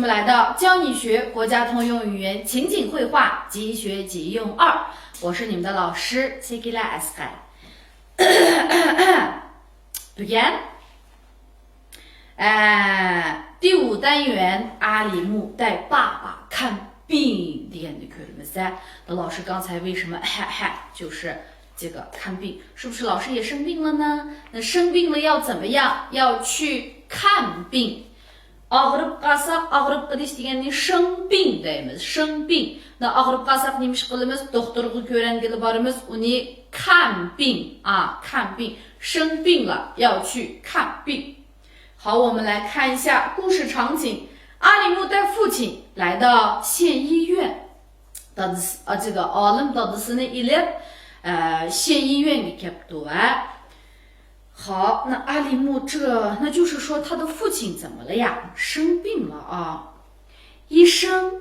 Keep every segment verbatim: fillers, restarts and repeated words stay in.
我们来到教你学国家通用语言情景会话即学即用二，我是你们的老师谢吉拉 Asqar。Bugün 呃，第五单元阿里木带爸爸看病 دېگەننى كۆرىمىز. 那老师刚才为什么 就是这个看病，是不是老师也生病了呢？那生病了要怎么样？要去看病。 ئاغرىپ قالساق، ئاغرىپ قېلىش دېگەننى 生病 دەيمىز. 生病. 那 ئاغرىپ قالساق نېمە ئىش قىلىمىز؟ دوختۇرغا كۆرۈنگىلى بارىمىز، ئۇنى 看病. 啊，看病. 生病了，要去看病。好，我们来看一下故事场景。阿里木带父亲来到县医院。 دادىسى، ئا، 这个 ئالىم دادىسىنى ئېلىپ، ئە، 县医院 كەپتۇ ۋە. 好，那阿里木这，那就是说他的父亲怎么了呀？生病了啊。医生，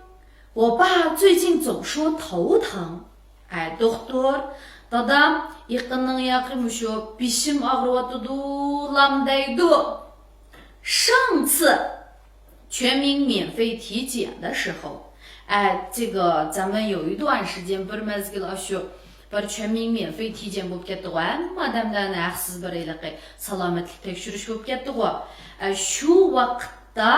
我爸最近总说头疼。 ئەي دوختۇر، دادام يېقىندىن ياقى مۇشۇ بېشىم ئاغرىۋاتىدۇ لام دەيدۇ. 上次全民免费体检的时候，哎，这个咱们有一段时间 بىر مەزگىل ئاشۇ بىر 全民免费体检 بولۇپ كەتتىغۇ، ھەممە ئادەملەرنى ھەقسىز بىر ھېلىقى سالامەتلىك تەكشۈرۈش بولۇپ كەتتىغۇ. ئە، شۇ ۋاقىتتا،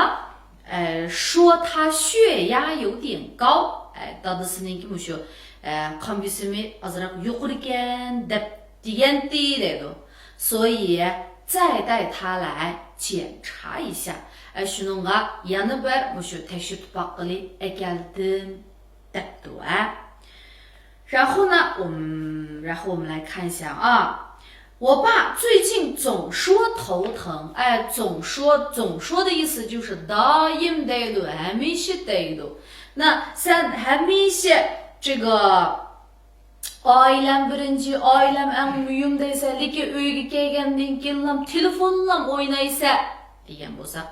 ئە، 说他血压有点高. ئە، دادىسىنىڭكى مۇشۇ، ئە، قان بېسىمى ئازراق يۇقىرىكەن دەپ دېگەنتى دەيدۇ. 所以再带他来检查一下. ئە، شۇنىڭغا يەنە بىر مۇشۇ تەكشۈرتۈپ باققىلى ئەكەلدىم دەپتۇ، ھە. 然后呢，我们，然后我们来看一下啊，我爸最近总说头疼。哎，总说，总说的意思就是 دائىم دەيدۇ، ھەمىشە دەيدۇ. 那 سەن ھەمىشە 这个 ئائىلەم بىرىنچى، ئائىلەم ئەڭ مۇھىم دەيسەن، لېكىن ئۆيگە كەلگەندىن كېيىنلام تېلېفونلام ئوينايسەن دېگەن بولسا،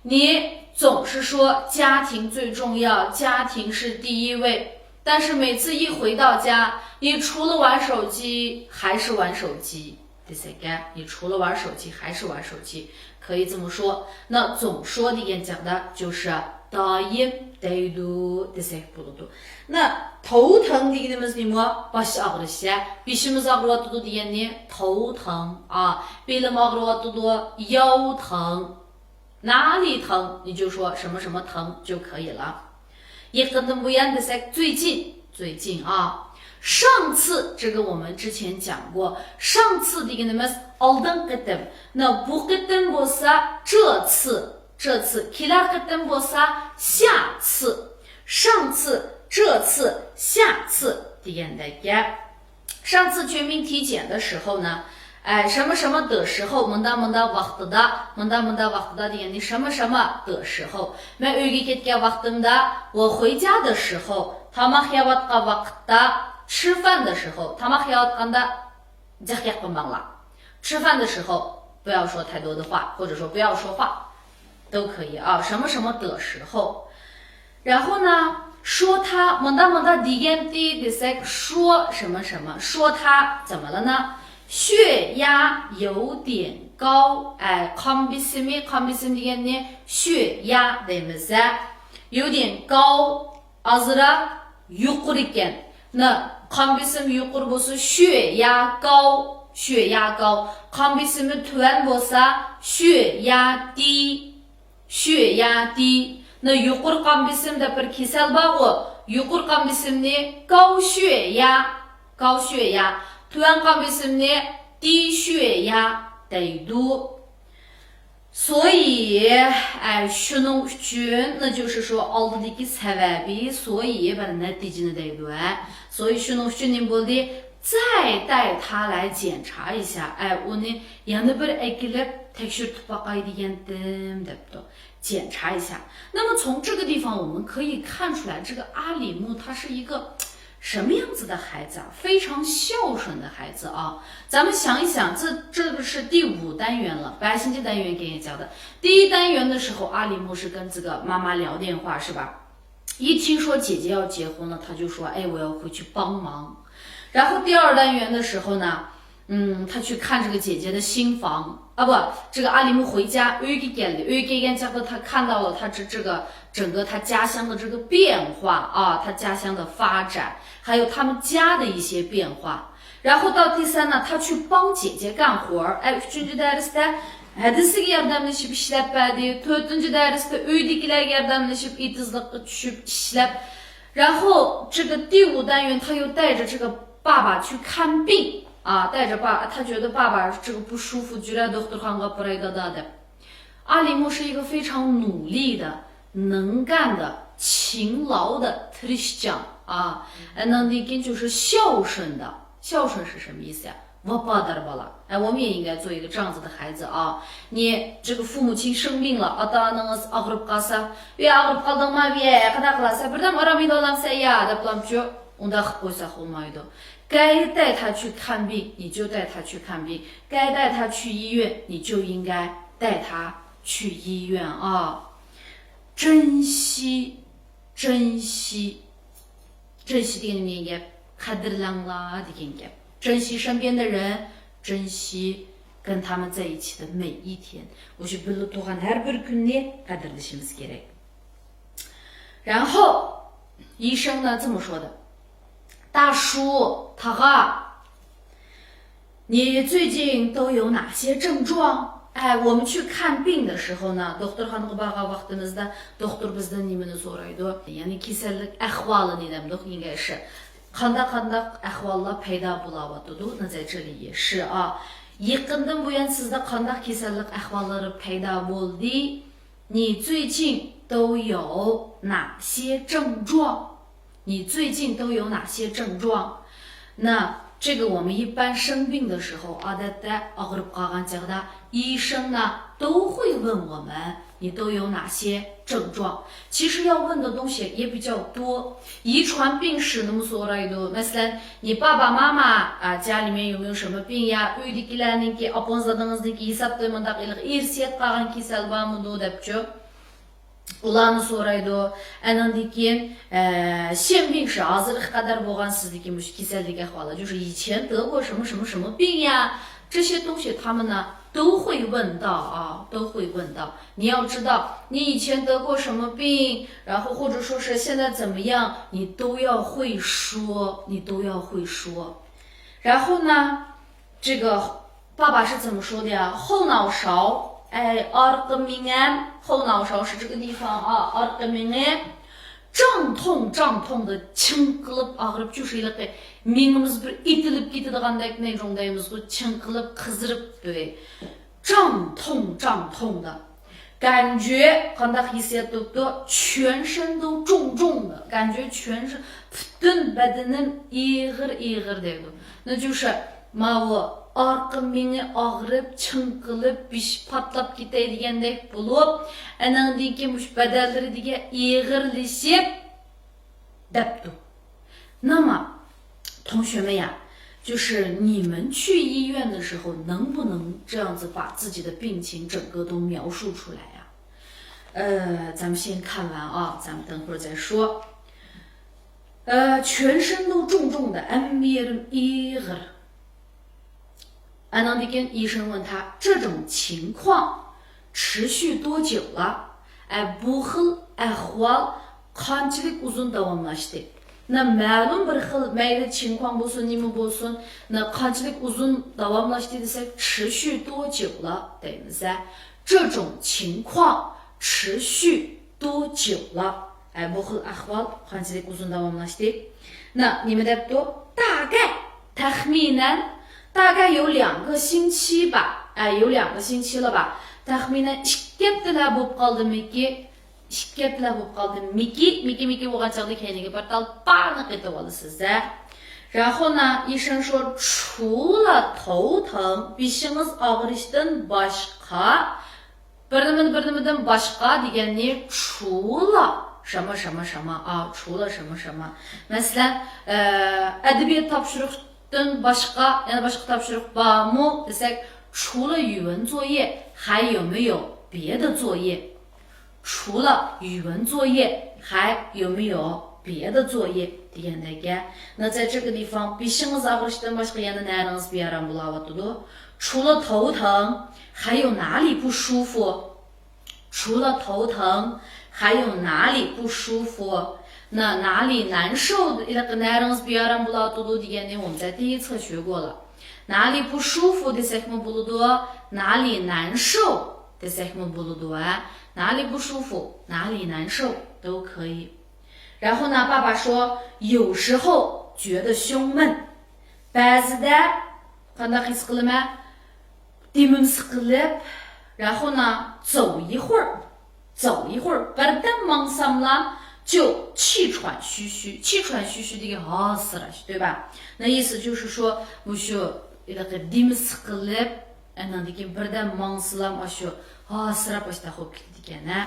你总是说家庭最重要，家庭是第一位，但是每次一回到家，你除了玩手机还是玩手机 دېسەك، 你除了玩手机还是玩手机，可以这么说。那总说 دېگەن چاغدا 就是 دائىم دەيدۇ دېسەك بولىدۇ. 那头疼 دېگىنىمىز نېمە؟ باش ئاغرىش. بېشىمىز ئاغرىۋاتىدۇ دېگەننى 头疼. ئا، بېلىم ئاغرىۋاتىدۇ، 腰疼. 哪里疼，你就说什么什么疼就可以了。 يېقىندىن بۇيان دېسەك، 最近، 最近啊。 上次这个我们之前讲过，上次 دېگىنىمىز ئالدىنقى قېتىم. 那 بۇ قېتىم بولسا 这次، 这次. كېلەر قېتىم بولسا 下次. 上次、这次、下次 دېگەندەك گەپ. 上次全民体检的时候呢， ئە، 什么什么的时候، مۇنداق مۇنداق ۋاقتىدا، مۇنداق مۇنداق ۋاقتىدا دېگەندە، 什么什么的时候. مەن ئۆيگە كەتكەن ۋاقتىمدا، 我回家的时候، تاماق يەۋاتقان ۋاقىتتا، 吃饭的时候، تاماق يەۋاتقاندا جىق گەپ قىلماڭلار. 吃饭的时候不要说太多的话，或者说不要说话。 都可以啊，什么什么的时候。然后呢，说他 مۇنداق مۇنداق دېگەنتى دېسەك، 说什么什么，说他怎么了呢？血压有点高. ئەي، قان بېسىمى، قان بېسىم دېگەننى 血压 دەيمىز ھە. 有点高. ئازراق يۇقىرىكەن. 那 قان بېسىم يۇقىرى بولسا 血压高، 血压高. قان بېسىمى تۆۋەن بولسا 血压低، 血压低. 那 يۇقىرى قان بېسىم دەپ بىر كېسەل بارغۇ، يۇقىرى قان بېسىمنى 高血压، 高血压. تۆۋەن قان بېسىمنى 低血压 دەيدۇ. 所以، ئە، شۇنىڭ ئۈچۈن، 那就是说 ئالدىدىكى سەۋەبى، 所以 بىر نەتىجىنى دەيدۇ، ھە. 所以 شۇنىڭ ئۈچۈن نېمە بولدى؟ 再带他来检查一下. ئە، ئۇنى يەنە بىر ئەكېلىپ تەكشۈرتۈپ باقاي دېگەنتىم، دەپتۇ. 检查一下. 那么从这个地方我们可以看出来，这个阿里木他是一个 什么样子的孩子啊？非常孝顺的孩子啊。咱们想一想，这，这个是第五单元了， بەشىنچى دەنيۈەن كەينى چاغدا. 第一单元的时候，阿里木是跟这个妈妈聊电话，是吧？一听说姐姐要结婚了，他就说：“哎，我要回去帮忙。”然后第二单元的时候呢，嗯，他去看这个姐姐的新房啊，不，这个阿里木回家， ئۆيگە كەلدى. ئۆيگە كەلگەن چاغدا 他看到了他这这个整个他家乡的这个变化啊，他家乡的发展，还有他们家的一些变化。然后到第三呢，他去帮姐姐干活儿。哎， ئۈچىنچى دەرستە ھەدىسىگە ياردەملىشىپ ئىشلەپ بەردى. تۆتىنچى دەرستە ئۆيدىكىلەرگە ياردەملىشىپ ئېتىزلىققا چۈشۈپ ئىشلەپ. 然后这个第五单元他又带着这个爸爸去看病啊，带着爸，他觉得爸爸这个不舒服， جۈرە دوختۇرخانىغا ئاپىراي دادا دەپ. 阿里木是一个非常努力的、能干的、勤劳的 تىرىشچان 啊， ئاندىن كېيىن 就是孝顺的。 孝顺是什么意思呀？ ۋاپادار بالا. 哎，我们也应该做一个这样子的孩子啊。你这个父母亲生病了， ئاتا-ئانىڭىز ئاغرىپ قالسا، ئۆي ئاغرىپ قالدىڭمۇ، ئۆي قانداق قىلارسەن، بىردەم ئارام ئېلىۋالامسەن يا دەپلامچۇ، ئۇنداق قىلىپ قويساق بولمايدۇ. 该带他去看病，你就带他去看病；该带他去医院，你就应该带他去医院啊。 珍惜，珍惜， 珍惜 دېگەن نېمە گەپ؟ قەدىرلەڭلار دېگەن گەپ. 珍惜身边的人，珍惜跟他们在一起的每一天. 我去 بىللە تۇرغان ھەر بىر كۈننى قەدىرلىشىمىز كېرەك. 然后医生呢这么说的，大叔， تاغا، 你最近都有哪些症状？ 哎， 我们去看病的时候呢， دوختۇرخانىغا بارغان ۋاقتىمىزدا دوختۇر بىزدىن نېمىنى سورايدۇ؟ يەنى كېسەللىك ئەھۋالىنى دەمدۇق ئەڭگەشى. قانداق قانداق ئەھۋاللار پەيدا بولاۋاتىدۇ؟ 那在这里也是啊. يېقىندىن بۇيان سىزدە قانداق كېسەللىك ئەھۋاللىرى پەيدا بولدى؟ 你最近都有哪些症状？ 你最近都有哪些症状？ 那这个我们一般生病的时候， ئادەتتە ئاغرىپ قالغان چاغدا 医生呢都会问我们你都有哪些症状。 其实要问的东西也比较多， 遗传病史 نىمۇ سورايدۇ. مەسىلەن، 你爸爸妈妈啊家里面有没有什么病呀؟ ئۆيدىكىلەرنىڭكى، ئاپىڭىز دادىڭىزنىڭكى ھېسابتا مۇنداق ھېلىقى ئىرسىيەت قالغان كېسەل بارمىدۇ دەپچۇ. ئۇلارنى سورايدۇ. ئاندىن كېيىن، ئە، 癬病史، ھازىرغا قەدەر بولغان سىزدىكى مۇشۇ كېسەللىك ئەھۋالى. 就是以前得过什么什么什么病呀，这些东西他们呢都会问到啊，都会问到。你要知道，你以前得过什么病，然后或者说是现在怎么样，你都要会说，你都要会说。然后呢， 这个爸爸是怎么说的呀？ 后脑勺，哎， ئارقا مېڭەم، 后脑勺是这个地方啊， ئارقا مېڭە، 胀痛胀痛的، チンقىلىپ ئاغرىپ، 就是ھېلىقى مېڭىمىز بىر ئېتىلىپ كېتىدىغاندەك، 那种دەيمىزغۇ، チンقىلىپ قىزىرىپ، 对，胀痛胀痛的。 感觉 قانداق ھېسسىيات بوپتۇ؟ 全身都重重的， 感觉全身 پۈتۈن بەدىنىم ئېغىر ئېغىر دەيدۇ. 那就是 ماۋۇ ئارقا مېڭە ئاغرىپ، چىڭقىلىپ، بېشى پاتلاپ كېتەي دېگەندەك بولۇپ، ئەنىڭدىن كېيىن مۇشۇ بەدەنلىرى دېگەن ئېغىرلىشىپ دەپتۇ. 那么同学们呀，就是你们去医院的时候，能不能这样子把自己的病情整个都描述出来呀？呃，咱们先看完啊，咱们等会儿再说。呃，全身都重重的， ئەممە يېرىم ئېغىر. ئاندىن كېيىن 医生问他，这种情况持续多久了？ ئە، بۇ خىل ئەھۋال قانچىلىك ئۇزۇن داۋاملاشتى؟ 那 مەلۇم بىر خىل، مەيلى 情况 بولسۇن، نېمە بولسۇن، 那 قانچىلىك ئۇزۇن داۋاملاشتى دېسەك، 持续多久了 دەيمىز ھە. 这种情况持续多久了؟ ئە، بۇ خىل ئەھۋال قانچىلىك ئۇزۇن داۋاملاشتى؟ 那 نېمە دەپتۇ؟ 大概، تەخمىنەن، 大概有两个星期吧. ئە، 有两个星期了吧. تەخمىنەن ئىككى ھەپتىلەر بولۇپ قالدىمىكى؟ ئىككى ھەپتىلەر بولۇپ قالدىمىكى؟ مىكى مىكى بولغان چاغدا كەينىگە بىر تال بارنى قېتىۋالىسىز ھە. 然后呢，医生说，除了头疼، بېشىڭىز ئاغرىشتىن باشقا، بىر نېمىدىن، بىر نېمىدىن باشقا دېگەننى 除了什么什么什么 ئا، 除了什么什么. مەسىلەن، ئە، ئەدەبىيات تاپشۇرۇقتىن باشقا يەنە باشقا تاپشۇرۇق بارمۇ دېسەك، 除了语文作业还有没有别的作业؟ 除了语文作业还有没有别的作业 دېگەندەك گەپ. 那在这个地方 بېشىڭىز ئاغرىشتىن باشقا يەنە نەرىڭىز بىئارام بولاۋاتىدۇ. 除了头疼还有哪里不舒服؟ 除了头疼还有哪里不舒服؟ 那哪里难受 ھېلىقى نەرىڭىز بىئارام بولاۋاتىدۇ دېگەننى 我们在第一次学过了. 哪里不舒服 دېسەكمۇ بولىدۇ، 哪里难受 دېسەكمۇ بولىدۇ ھە. 哪里不舒服، 哪里难受都可以. 然后呢，爸爸说，有时候觉得胸闷， بەزىدە قانداق ھېس قىلىمەن؟ دېمىم سىقىلىپ، 然后呢，走一会儿，走一会儿 بىردەم ماڭساملا 就气喘吁吁، 气喘吁吁 دېگەن ھاسىراش، 对吧؟ 那意思就是说 مۇشۇ ھېلىقى دېمى سىقىلىپ، ئاندىن كېيىن بىردەم ماڭسىلام ئاشۇ ھاسىراپ ئاشۇنداق بولۇپ كېتىدىكەن ھە.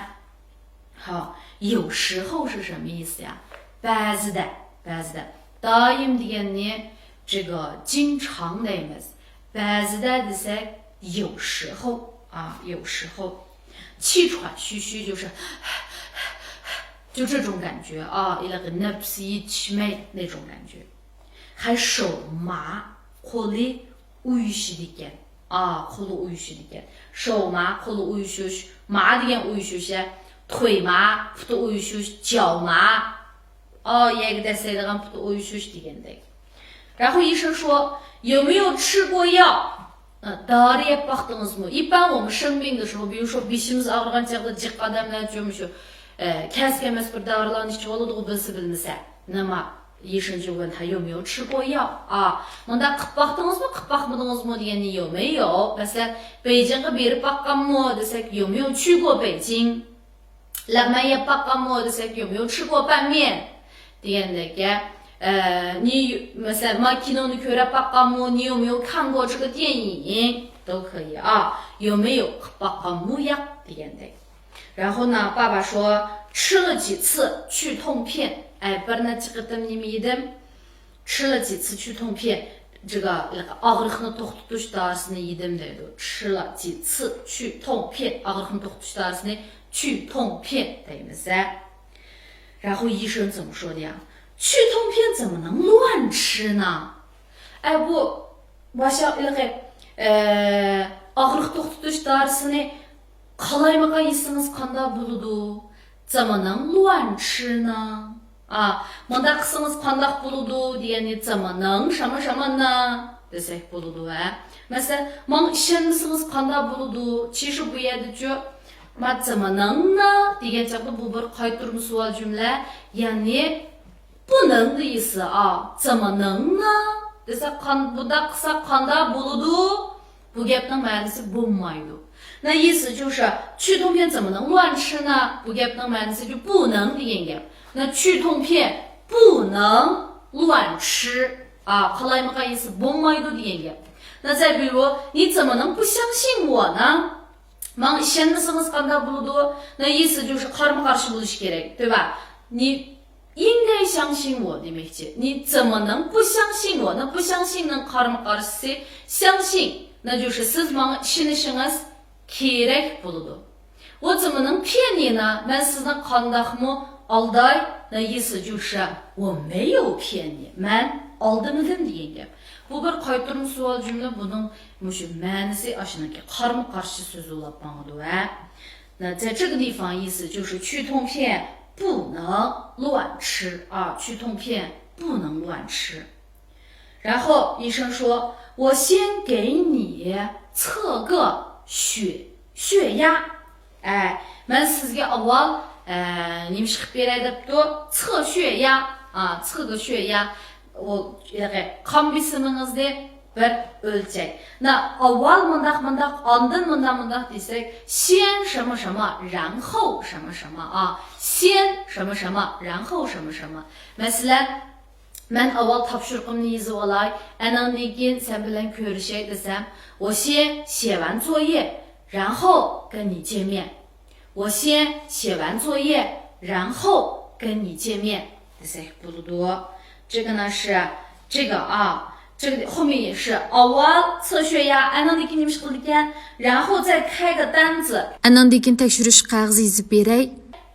好，有时候是什么意思呀？ بەزىدە، بەزىدە. دائىم دېگەننى 这个经常 دەيمىز. بەزىدە دېسەك 有时候 ئا، 有时候. 气喘吁吁就是 就这种感觉 ئا، ھېلىقى نەپسى يېتىشمەي 那种感觉. 还手麻 قولى ئۇيۇشىدىكەن. ئا، قولى ئۇيۇشىدىكەن. 手麻 قولى ئۇيۇشۇش، 麻 دېگەن ئۇيۇشۇش ھە. 腿麻 پۇتى ئۇيۇشۇش، 脚麻 ئا، يەرگە دەسسەيدىغان، پۇتى ئۇيۇشۇش دېگەندەك. 然后医生说，有没有吃过药؟ ئا، دارى يەپ باقتىڭىزمۇ؟ 一般我们生病的时候，比如说 بېشىمىز ئاغرىغان چاغدا جىق ئادەملەر شۇ، شۇ، ئە، كەس كەلمەس بىر دارىلارنى ئىچىۋالىدىغۇ، بىلسە بىلمىسە. 那么 医生就问他有没有吃过药 ئا، مۇنداق قىپ باقتىڭىزمۇ، قىپ باقمىدىڭىزمۇ دېگەننى 有没有. مەسىلەن، بېيجىڭغا بېرىپ باققانمۇ دېسەك، 有没有去过北京؟ لەغمەن يەپ باققانمۇ دېسەك، 有没有吃过拌面 دېگەندەك گەپ. ئە، 你، مەسىلەن، ما كىنونى كۆرۈپ باققانمۇ، 你有没有看过这个电影 都可以 ئا، 有没有 قىپ باققانمۇ ياق دېگەندەك. 然后呢，爸爸说吃了几次去痛片 ئەي، بىر نەچچە قېتىم نېمە يېدىم؟ 吃了几次去痛片 这个 ئاغرىقنى توختىتىش دارىسىنى يېدىم دەيدۇ. 吃了几次去痛片 ئاغرىقنى توختىتىش دارىسىنى 去痛片 دەيمىز ھە. 然后医生怎么说的呀？ 去痛片怎么能乱吃呢？ ئەي، بۇ باشا ھېلىقى، ئە، ئاغرىق توختىتىش دارىسىنى قالايمىقان يېسىڭىز قانداق بولىدۇ؟ 怎么能乱吃呢؟ ئا، مۇنداق قىلسىڭىز قانداق بولىدۇ دېگەننى 怎么能 什么什么呢 دېسەك بولىدۇ ھە. مەسىلەن، ماڭا ئىشەنمىسىڭىز قانداق بولىدۇ؟ 其实 بۇ يەردىچۇ، ما 怎么能呢 دېگەن چاغدا بۇ بىر قايتۇرما سوئال جۈملە، يەنى 不能 دېيىسى، ئا، 怎么能呢 دېسە، قان-، بۇنداق قىلسا قانداق بولىدۇ؟ بۇ گەپنىڭ مەنىسى بولمايدۇ. 那意思就是去痛片怎么能乱吃呢 بۇ گەپنىڭ مەنىسى 不能 دېگەن گەپ. 那去痛片不能乱吃 ئا، قالايمىقان يېسە بولمايدۇ دېگەن گەپ. 那再比如，你怎么能不相信我呢 ماڭا ئىشەنمىسىڭىز قانداق بولىدۇ؟ 那意思就是 قارىمۇ قارشى بولۇش كېرەك، 对吧؟ 你应该相信我 دېمەكچى. 你怎么能不相信我 那 不相信 نىڭ قارىمۇ قارشىسى 相信 那就是 سىز ماڭا ئىشىنىشىڭىز كېرەك بولىدۇ. 我怎么能骗你呢 مەن سىزنى قانداقمۇ ئالداي؟ 那意思就是 我没有骗你 مەن ئالدىمىدىم دېگەن گەپ. بۇ بىر قايتۇرما سوئال جۈملە، بۇنىڭ مۇشۇ مەنىسى ئاشۇنىڭكى قارىمۇ قارشى سۆزى بولاپ ماڭىدۇ ھە. 那在这个地方意思就是去痛片不能乱吃啊，去痛片不能乱吃。 然后医生说，我先给你测个血，血压。 ئەي، مەن سىزگە ئاۋۋال، ئە، نېمە ئىش قىلىپ بېرەي دەپتۇ؟ 测血压 ئا، 测个血压. ئۇ، يەنى قان بېسىمىڭىزنى بىر ئۆلچەي. 那 ئاۋۋال مۇنداق مۇنداق، ئاندىن مۇنداق مۇنداق دېسەك، 先什么什么，然后什么什么 ئا، 先什么什么，然后什么什么. مەسىلەن، مەن ئاۋۋال تاپشۇرۇقۇمنى يېزىۋالاي، ئەنىڭدىن كېيىن سەن بىلەن كۆرۈشەي دېسەم، 我先写完作业，然后跟你见面。 我先写完作业，然后跟你见面 دېسەك بولىدۇ. 这个呢是这个啊，这个后面也是 ئاۋۋال 测血压 ئەنىڭدىن كېيىن نېمە ئىش قىلىدىكەن؟ 然后再开个单子. ئەنىڭدىن كېيىن تەكشۈرۈش قەغىزى يېزىپ بېرەي.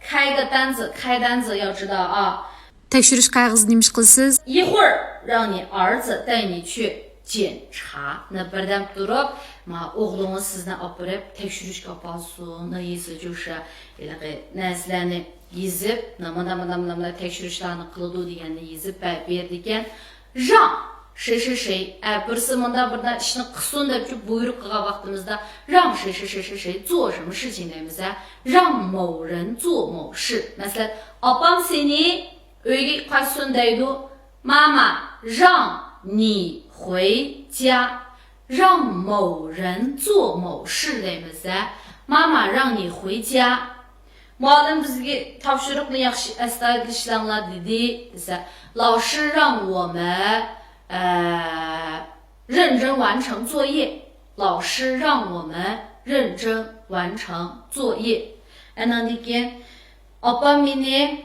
开个单子，开单子要知道啊。 تەكشۈرۈش قەغىزىدە نېمە ئىش قىلىسىز؟ 一会儿让你儿子带你去检查。 نا بىردەم تۇرۇپ، ما ئوغلۇڭىز سىزنى ئاپىرىپ تەكشۈرۈشكە ئاپارسۇن. نا يېزىجۇشى ھېلىقى نەرسىلەرنى يېزىپ، نا مانا مانا مانا مانا تەكشۈرۈشلەرنى قىلىدۇ دېگەننى يېزىپ بە- بېرىدىكەن. 让谁谁谁، ئە، بىرسى مۇنداق بىر ئىشنى قىلسۇن دەپ بۇيرۇق قىلغان ۋاقتىمىزدا 让谁谁谁谁谁做什么事情 دەيمىز، ھە؟ 让某人做某事. مەسىلەن، ئاپام سېنى ئۆيگە قايتسۇن دەيدۇ. 妈妈让你回家. 让某人做某事 دەيمىز، ھە؟ 妈妈让你回家. مۇئەللىم بىزگە تاپشۇرۇقنى ياخشى ئەستايىدىل ئىشلەڭلار دېدى دېسە، 老师让我们، ئە، 认真完成作业. 老师让我们认真完成作业. ئەنەندىن كېيىن ئاپام مېنى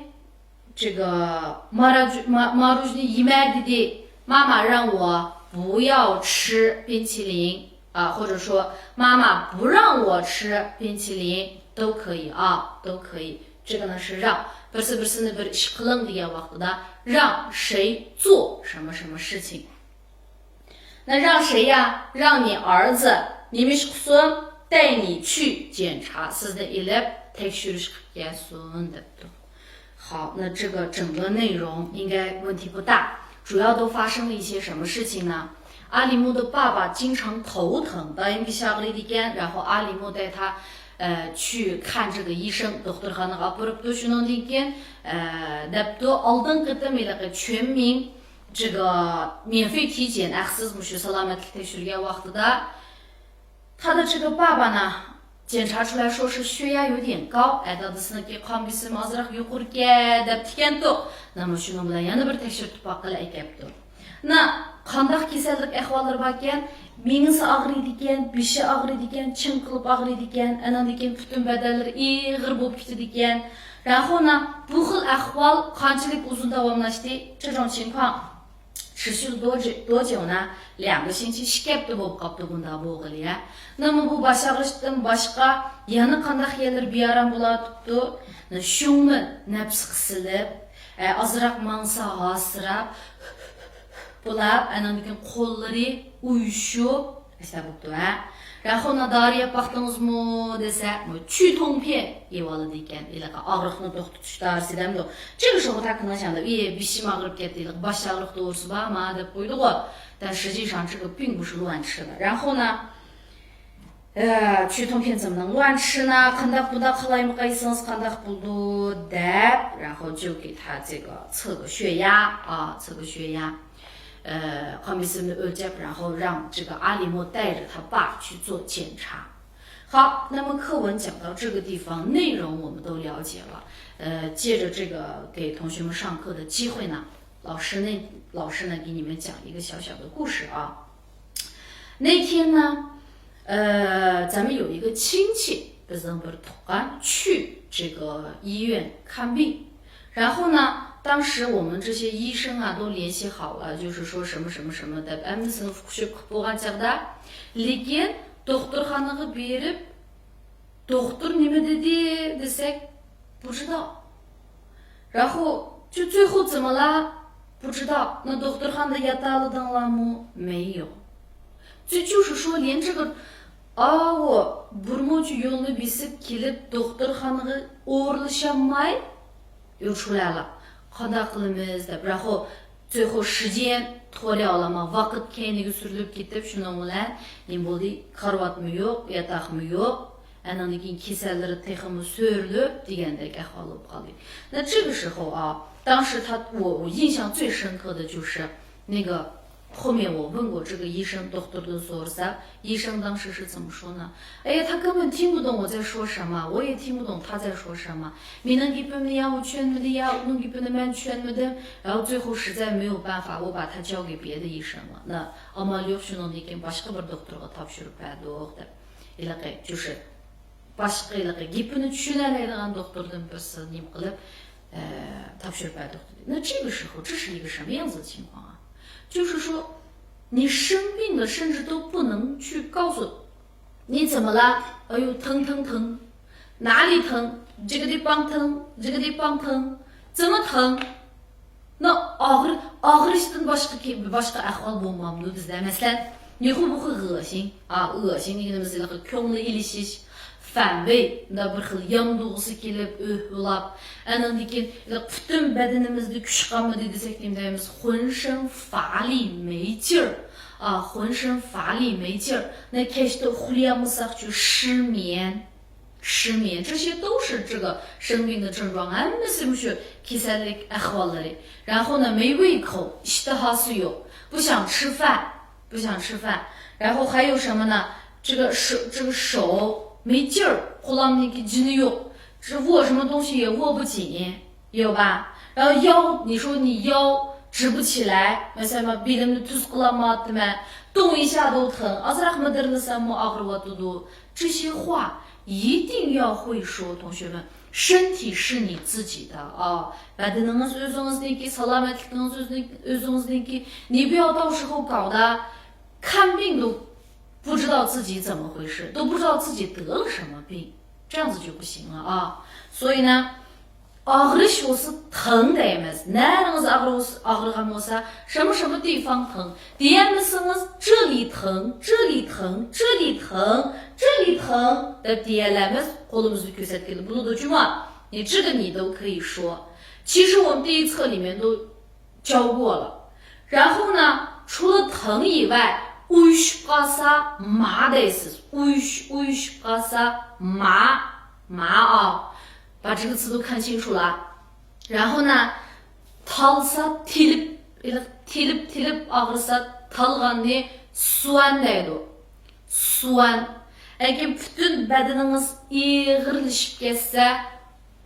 这个 ماراج- ما- ماروژنى يېمە دېدى. 妈妈让我不要吃冰淇淋. 啊，或者说妈妈不让我吃冰淇淋都可以啊，都可以。这个呢是让， بىرسى بىرسىنى بىر ئىش قىلىڭ دېگەن ۋاقتىدا 让谁做什么什么事情. 那让谁呀？让你儿子 نېمە ئىش قىلسۇن؟ 带你去检查. سىزنى ئېلىپ تەكشۈرۈش قىلىپ كەلسۇن دەپتۇ. 好，那这个整个内容应该问题不大。主要都发生了一些什么事情呢？阿里木的爸爸经常头疼，دائىم بېشى ئاغرىيدىكەن. 然后阿里木带他，呃，去看这个医生， دوختۇرخانىغا ئاپىرىپتۇ. شۇنىڭدىن كېيىن، ئە، دەپتۇ، ئالدىنقى قېتىم ھېلىقى چۈەنمىڭ 这个免费体检 ھەقسىز مۇشۇ سالامەتلىك تەكشۈرگەن ۋاقتىدا، 他的这个爸爸呢， 检查出来说是血压有点高， ئە، دادىسىنىڭكى قان بېسىمى ئازراق يۇقىرىكەن دەپتىكەنتۇ. نېمە شۇنىڭ بىلەن يەنە بىر تەكشۈرتۈپ باققىلى ئەكەپتۇ. نا، قانداق كېسەللىك ئەھۋاللىرى باركەن؟ مېڭىسى ئاغرىيدىكەن، بېشى ئاغرىيدىكەن، چىڭقىلىپ ئاغرىيدىكەن، ئەنەندىن كېيىن پۈتۈن بەدەنلىرى ئېغىر بولۇپ كېتىدىكەن. 然后呢، 不 خىل ئەھۋال قانچىلىك ئۇزۇن داۋاملاشتى؟ 这种情况 持续多久多久呢？ 两个星期 ئىككى ھەپتە بولۇپ قاپتۇ بۇنداق بولغىلى. نېمە بۇ باش ئاغرىشتىن باشقا يەنە قانداق يەرلىرى بىئارام بولۇۋاتىپتۇ؟ 胸闷، نەپسى قىسىلىپ، ئازراق ماڭسا ھاسىراپ، بولۇپ، ئاندىن كېيىن قوللىرى ئۇيۇشۇپ، ئەشۇنداق بوپتۇ، ھە. 然后呢، دارى يەپ باقتىڭىزمۇ دېسە، 止痛片 يەۋالىدىكەن، ھېلىقى ئاغرىقنى توختىتىش دارىسى دەمدۇ. 这个时候他可能想到، ئى، بېشىم ئاغرىپ كەتتى، ھېلىقى باش ئاغرىق دورىسى بارما دەپ قويدىغۇ. 但实际上这个并不是乱吃的。然后呢， ئە، 止痛片 怎么能乱吃呢؟ قانداق بۇنداق قىلايمىقايسىڭىز قانداق بولىدۇ دەپ، 然后就给他这个测个血压啊，测个血压。 ئە، قان بېسىمىنى ئۆلچەپ، 然后让这个阿里木带着他爸去做检查。 好，那么课文讲到这个地方，内容我们都了解了。呃，借着这个给同学们上课的机会呢，老师呢，老师呢，给你们讲一个小小的故事啊。那天呢，呃，咱们有一个亲戚， بىزنىڭ بىر تۇغقان 去这个医院看病。 然后呢，当时我们这些医生啊都联系好了，就是说什么什么什么 دەپ ھەممىسىنى ئۇقۇشۇپ قىلىپ بولغان چاغدا، لېكىن دوختۇرخانىغا بېرىپ، دوختۇر نېمە دېدى دېسەك، 不知道。 然后就最后怎么了？ 不知道。 那 دوختۇرخانىدا ياتالىدىڭلارمۇ؟ 没有。 就就是说连这个 ئاۋۇ بىر مۇنچە يولنى بېسىپ كېلىپ دوختۇرخانىغا ئورۇنلىشالماي، 又出来了。 قانداق قىلىمىز دەپ، 然后最后时间拖掉了嘛، ۋاقىت كەينىگە سۈرۈلۈپ كېتىپ، شۇنىڭ بىلەن نېمە بولدى؟ كارىۋاتمۇ يوق، ياتاقمۇ يوق. ئاندىن كېيىن كېسەللىرى تېخىمۇ سۆرىلىپ دېگەندەك ئەھۋال بولۇپ قالدى. 那这个时候啊，当时他我我印象最深刻的就是那个后面我问过这个医生， دوختۇردىن سورىسام، 医生当时是怎么说呢？ ئەي، 他根本听不懂我在说什么，我也听不懂他在说什么。 مېنىڭ گېپىمنى يا ئۇ چۈشەنمىدى، يا ئۇنىڭ گېپىنى مەن چۈشەنمىدىم. 然后最后实在没有办法，我把他交给别的医生了。 ئامال يوق، شۇنىڭدىن كېيىن باشقا بىر دوختۇرغا تاپشۇرۇپ بەردۇق دەپ. ھېلىقى جۇشى باشقا ھېلىقى گېپىنى چۈشىنەلەيدىغان دوختۇردىن بىرسىنى نېمە قىلىپ، ئە، تاپشۇرۇپ بەردۇق دېدى. 那这个时候，这是一个什么样子的情况啊？就是说，你生病了，甚至都不能去告诉你怎么了，哎呦，疼疼疼，哪里疼，这个地方疼，这个地方疼，这么疼。 نا ئاغرى-، ئاغرىشتىن باشقا كى-، باشقا ئەھۋال بولمامدۇ بىزدە؟ مەسىلەن، 你会不会恶心؟ ئا، 恶心 دېگىنىمىز ھېلىقى كۆڭلى ئېلىشىش، 反胃، مۇنداق بىر خىل يان تۇيغۇسى كېلىپ، ئۆھ ئۇلاپ، ئاندىن كېيىن ھېلىقى پۈتۈن بەدىنىمىزدە كۈچ قالمىدى دېسەك نېمە دەيمىز؟ 浑身乏力没劲儿. 啊，浑身乏力没劲儿. 那 كەچتە ئۇخلىيالمىساقچۇ؟ 失眠. 失眠، 这些都是这个生病的症状. ھەممىسى مۇشۇ كېسەللىك ئەھۋاللىرى. 然后呢，没胃口، ئىشتىھاسى يوق. 不想吃饭، 不想吃饭. 然后还有什么呢？这个手，这个手没劲儿， قولۇمنىڭكى جېنى يوق. 这握什么东西也握不紧. 有吧？然后腰，你说你腰直不起来， مەسىلەن، مەن بېلىمنى تۈز قىلالمايۋاتىمەن، 动一下都疼، ئازراق مىدىرلىساممۇ ئاغرىۋاتىدۇ. 这些话一定要会说，同学们，身体是你自己的啊， بەدىنىڭىز ئۆزىڭىزنىڭكى، سالامەتلىكىڭىز ئۆزىنىڭ-، ئۆزىڭىزنىڭكى. 你不要到时候搞得看病都不知道自己怎么回事，都不知道自己得了什么病，这样子就不行了啊。所以呢， ئاغرىش بولسا تېڭ دەيمىز. نەرىڭىز ئاغرىس-، ئاغرىغان بولسا، 什么什么地方疼 دېيەلمىسىڭىز، 这里疼، 这里疼، 这里疼، 这里疼 دەپ دېيەلەيمىز. قولىمىزنى كۆرسەتكىلى بولىدۇ جۇمۇ. 你这个你都可以说。其实我们第一册里面都教过了。然后呢，除了疼以外， ئۇيۇشۇپ قالسا ما دەيسىز. ئۇيۇش-، ئۇيۇشۇپ قالسا ما، ما 啊. 把这个词都看清楚了。 然后呢， تالسا تېلىپ، تېلىپ، تېلىپ ئاغرىسا تالغاننى 酸 دەيدۇ. 酸. لېكىن پۈتۈن بەدىنىڭىز ئېغىرلىشىپ كەتسە،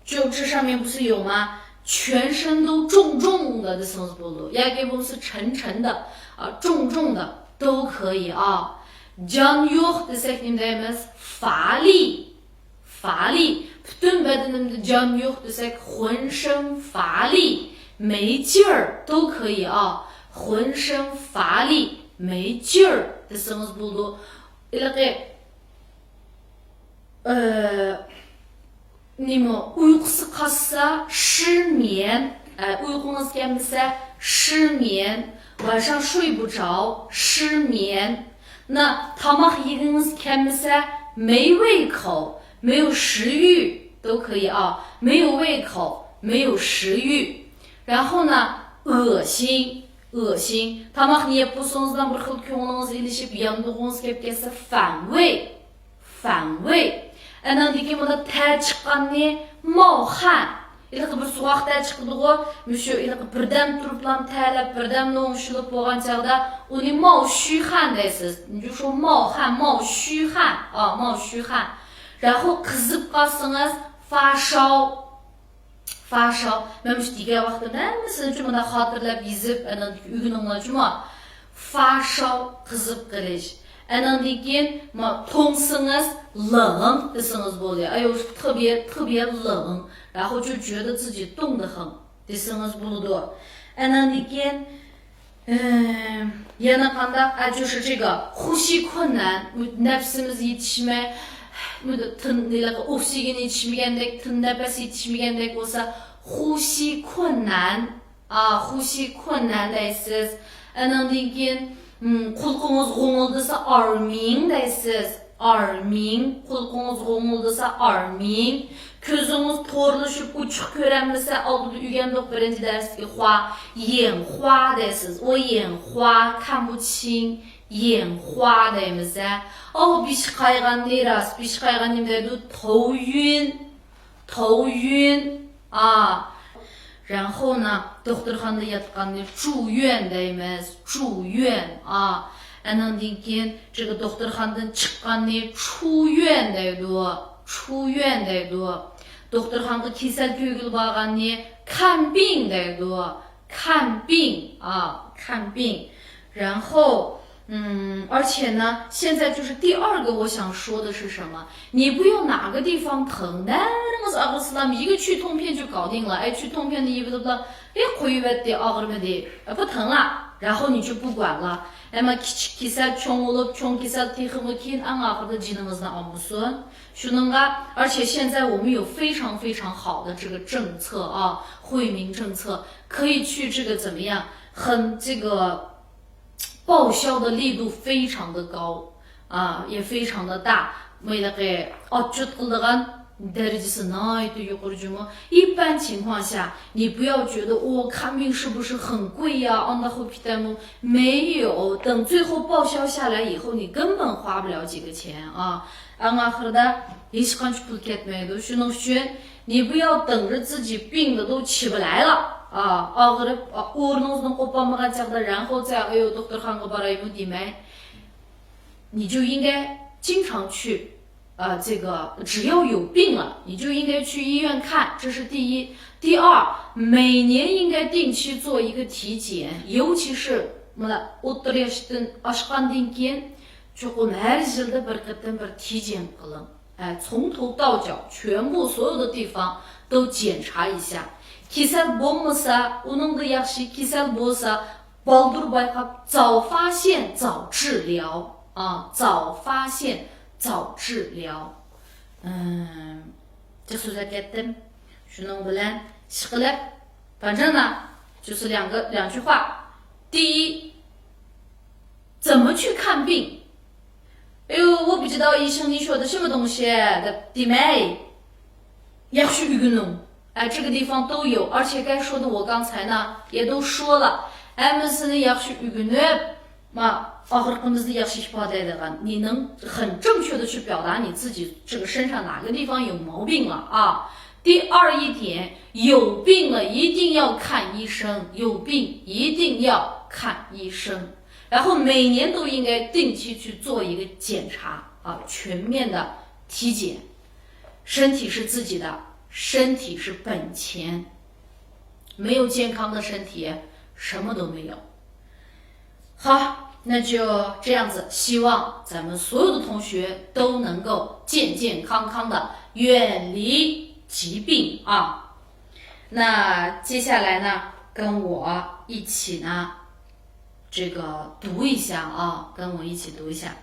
就这上面不是有吗？ 全身都重重的 دېسىڭىز بولىدۇ. ياكى بولمىسا 沉沉的، 啊，重重的都可以啊。 جان يوق دېسەك نېمە دەيمىز؟ 乏力. 乏力. پۈتۈن بەدىنىمدە جان يوق دېسەك، 浑身乏力، 没劲儿都可以啊。 浑身乏力，没劲儿 دېسىڭىز بولىدۇ. ھېلىقى، ئى، نېمە، ئۇيقۇسى قاچسا، 失眠. ئە، ئۇيقۇڭىز كەلمىسە، 失眠. 晚上睡不着، 失眠. 那 تاماق يېگۈڭىز كەلمىسە، 没胃口، 没有食欲都可以啊， 没有胃口， 没有食欲. 然后呢，恶心，恶心. تاماقنى يەپ بولسىڭىزلا بىر خىل كۆڭلىڭىز ئېلىشىپ، يانتۇغىڭىز كەپ كەتسە، 反胃. 反胃. ئاندىن كېيىن مانا تەر چىققاننى، 冒汗. ھېلىقى بىر سوغۇق تەر چىقىدىغۇ، مۇشۇ ھېلىقى بىردەم تۇرۇپلا تەرلەپ، بىردەم لوڭشىلىپ بولغان چاغدا ئۇنى 冒虚汗 دەيسىز. 就是说冒汗، 冒虚汗. 啊، 冒虚汗. 然后 قىزىپ قالسىڭىز، 发烧. 发烧. مەن مۇشۇ دېگەن ۋاقتىمدا ھەممىسىنى شۇ مۇنداق خاتىرىلەپ يېزىپ، ئاندىن ئۆگىنىڭلار جۇمۇ. 发烧، قىزىپ قېلىش. ئاندىن كېيىن، ما، توڭسىڭىز، 冷 دېسىڭىز بولدى. ئاي، 特别، 特别冷. 然后就觉得自己冻得很 دېسىڭىز بولىدۇ. ئاندىن كېيىن، ئى، يەنە قانداق؟ 啊，就是这个呼吸困难، نەپىسىمىز يېتىشمەي، تىن-، ئوكسىگېن يېتىشمىگەندەك، تىن نەپەس يېتىشمىگەندەك بولسا، 呼吸困难. 啊، 呼吸困难 دەيسىز. ئاندىن كېيىن، م، قۇلىقىڭىز غوڭۇلدىسا، 耳鸣 دەيسىز. 耳鸣. قۇلىقىڭىز غوڭۇلدىسا، 耳鸣. كۆزىڭىز تورلىشىپ ئوچۇق كۆرەلمىسە، ئالدىدا ئۆگەندۇق بىرىنچى دەرستىكى 花، 眼花 دەيسىز. 我眼花، 看不清، 眼花 دەيمىز ھە. ئاۋۇ بېشى قايغاننى راست، بېشى قايغان نېمە دەيدۇ؟ 头晕. 头晕. 啊. 然后呢، دوختۇرخانىدا ياتقاننى 住院 دەيمىز. 住院. 啊. ئاندىن كېيىن، 这个 دوختۇرخانىدىن چىققاننى 出院 دەيدۇ. 出院 دەيدۇ. دوختۇرخانىغا كېسەل كۆرگىلى بارغاننى 看病 دەيدۇ. 看病. 啊، 看病. 然后 嗯，而且呢，现在就是第二个我想说的是什么？你不要哪个地方疼， نەرىڭىز ئاغرىسىلا، 一个去痛片就搞定了. ئەي، 去痛片نى يېۋېلىپلا، ئەي، قويۇۋەتتى، ئاغرىمىدى. ئە، 不疼了.然后你就不管了。ئەمما كىچىك كېسەل چوڭ بولۇپ، چوڭ كېسەل تېخىمۇ كېيىن ئەڭ ئاخىرىدا جېنىڭىزنى ئالمىسۇن. شۇنىڭغا، 而且现在我们有非常非常好的这个政策啊，惠民政策，可以去这个怎么样，很这个报销的力度非常的高啊，也非常的大。 مايلىقى ئاتچوت قىلىدىغان دەرىجىسى ناھايىتى يۇقىرى جۇمۇ. 一般情况下，你不要觉得 ئۇ 看病是不是很贵呀，ئانداق بولۇپ كېتەرمۇ؟ 没有，等最后报销下来以后，你根本花不了几个钱啊。 ئەڭ ئاخىرىدا ھېچقانچە پۇل كەتمەيدۇ. شۇنىڭ ئۈچۈن 你不要等着自己病的都起不来了啊， ئاغرىپ، ئورنىڭىزدىن قوپالمىغان چاغدا 然后再 ئايو دوختۇرخانىغا بارايمۇ دېمەي. 你就应该经常去，呃，这个只要有病了，你就应该去医院看，这是第一。第二，每年应该定期做一个体检，尤其是 مانا ئوتتۇرا ياشتىن ئاشقاندىن كېيىن چوقۇم ھەر يىلدا بىر قېتىم بىر 体检 قىلىڭ. 哎，从头到脚，全部所有的地方都检查一下。 كېسەل بولمىسا، ئۇنىڭدا ياخشى، كېسەل بولسا، بالدۇر بايقاپ، 早发现早治疗啊， 早发现早治疗。 ئىم، جىق سۆزلەپ كەتتىم. شۇنىڭ بىلەن ئىشقىلىپ، 反正呢，就是两个，两句话。 第一，怎么去看病？ 哎呦，我不知道医生你说的什么东西， دەپ دېمەي. ياخشى ئۆگىنىڭ. 哎，这个地方都有，而且该说的我刚才呢也都说了。 ھەممىسىنى ياخشى ئۆگىنىپ، ما، ئاغرىقىمىزنى ياخشى ئىپادىلەيدىغان، 你能很正确的去表达你自己这个身上哪个地方有毛病了啊。 第二一点，有病了一定要看医生，有病一定要看医生，然后每年都应该定期去做一个检查啊，全面的体检。 身体是自己的，身体是本钱，没有健康的身体，什么都没有。 好，那就这样子，希望咱们所有的同学都能够健健康康的，远离疾病啊。那接下来呢，跟我一起呢，这个读一下啊，跟我一起读一下。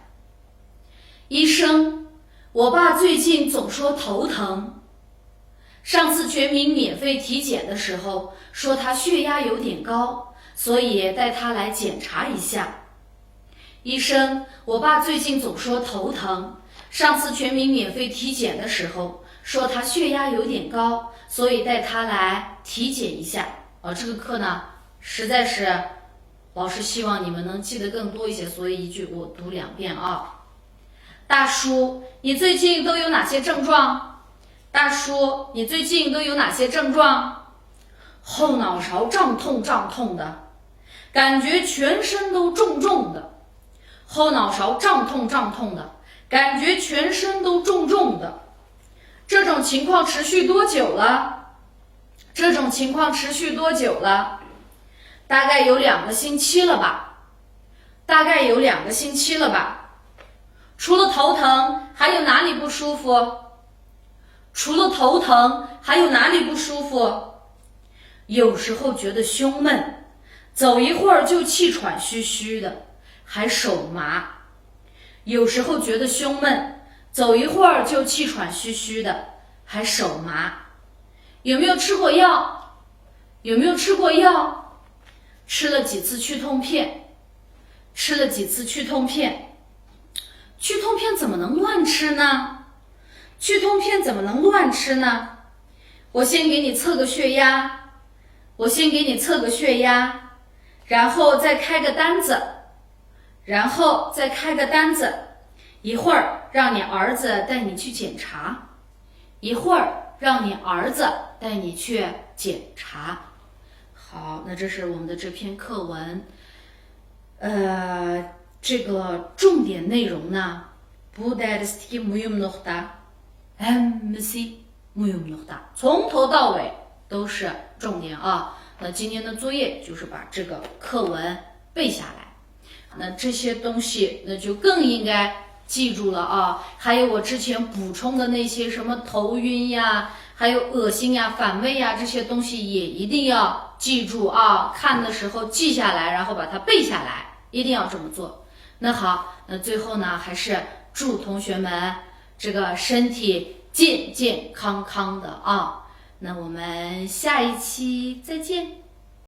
医生，我爸最近总说头疼。上次全民免费体检的时候，说他血压有点高，所以带他来检查一下。医生，我爸最近总说头疼。上次全民免费体检的时候，说他血压有点高，所以带他来体检一下。哦，这个课呢，实在是 老师希望你们能记得更多一些，所以一句我读两遍啊。大叔，你最近都有哪些症状？大叔，你最近都有哪些症状？后脑勺胀痛胀痛的，感觉全身都重重的。后脑勺胀痛胀痛的，感觉全身都重重的。这种情况持续多久了？这种情况持续多久了？ 大概有两个星期了吧。大概有两个星期了吧。除了头疼，还有哪里不舒服？除了头疼，还有哪里不舒服？有时候觉得胸闷，走一会儿就气喘吁吁的，还手麻。有时候觉得胸闷，走一会儿就气喘吁吁的，还手麻。有没有吃过药？ 有没有吃过药？吃了几次去痛片？吃了几次去痛片？去痛片怎么能乱吃呢？去痛片怎么能乱吃呢？我先给你测个血压，我先给你测个血压，然后再开个单子，然后再开个单子，一会儿让你儿子带你去检查。 一会儿让你儿子带你去检查。好，那这是我们的这篇课文。呃，这个重点内容呢，بۇ دەرستىكى مۇھىم نۇقتا، ھەممىسى مۇھىم نۇقتا. 从头到尾都是重点啊。那今天的作业就是把这个课文背下来。 那这些东西，那就更应该记住了啊。还有我之前补充的那些什么头晕呀，还有恶心呀、反胃呀，这些东西也一定要记住啊，看的时候记下来，然后把它背下来，一定要这么做。那好，那最后呢，还是祝同学们这个身体健健康康的啊。那我们下一期再见。